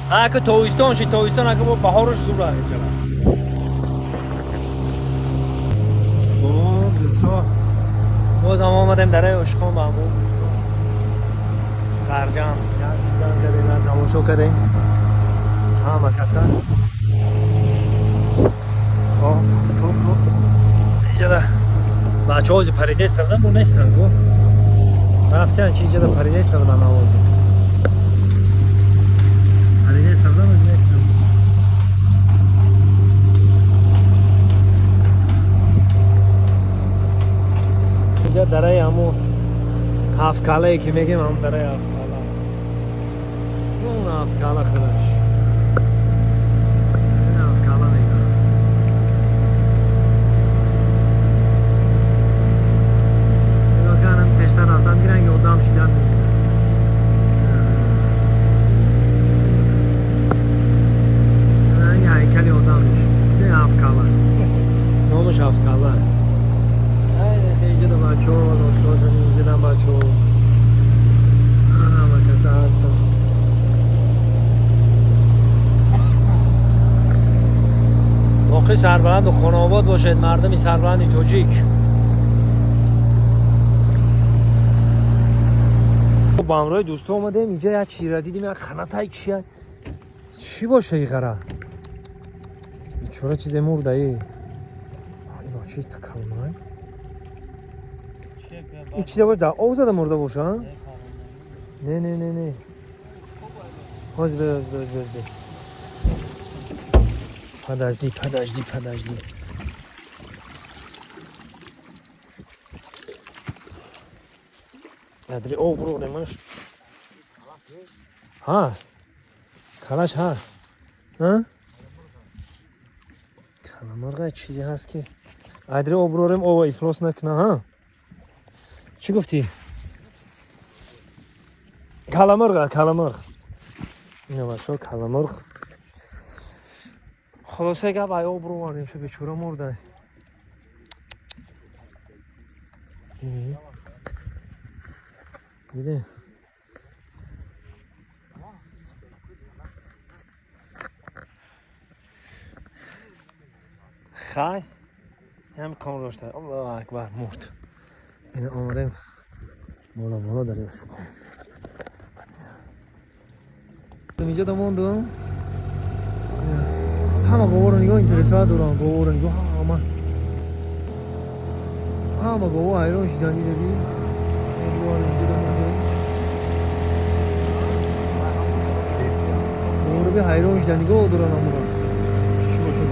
Ака тобистон шид, тобистон ака бо баҳорош зура инҷа. Хуб, дӯсто, боз ҳам омадем дараи Ошхон ба ҳамон сарҷам як дидан кардем, як тамошо кардем ҳама каса. Хоб, хуб, хуб, инҷада бачаҳо ози паридеста будан, бо нестанд, ку рафтян чи инҷада паридеста будан, овози паридеста будан, ози нестанд. Инҷа дараи ҳамун ҳафткалае ки мегем, ҳамун дараи ҳафткала, он ҳафткала худаш ин ҳафткала мегӯянд. Нигоҳ кардам, пештар рафтам, гиран ки одам шидан. Ранги ҳайкали одам, ин ҳафткала, номаш ҳафткала. Инҷа бачаҳо лодкошон, инҷадан бачаҳо ҳама каса ҳастанд. Боқӣ сарбаланду хонаобод бошед, мардуми сарбаланди тоҷик. Бо ҳамроҳи дӯсто омадем инҷа, як чира дидим, як ханатай чия чӣ боша, иғара бечора чизе мурдаи ин чӣ такалмай, ин чизе бош, дар об зада мурда боша. Не, не, не, не, ҳозир, бе, бе, бе, бе, подожди, подожди, подожди. Ядри об буроремаш, ҳаст, калаш ҳаст, каламурға чизе ҳаст ки адри об бурорем, оба ифлос накуна. Ҳа, чӣ гуфтӣ? Каламурға, каламурғ, ина бачаҳо, каламурғ. Хулоса гап, ай об буровардем шу, бечора мурда. Диде, хай ҳам ком дошта. Аллоҳу акбар, мурд. Ина омадем боло, боло дар Ошқон. Инҷа дамондум, ҳама говаро нигоҳ интереса дорам, говаро нигоҳ, ҳама, ҳама гово ҳайрон шидан. Дидаби, инҷа дамондем, говаро би ҳайрон шидан, нигоҳ доран амуро, чӣ бошад.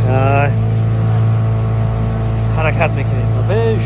Хай, ҳаракат мекунем ба пеш.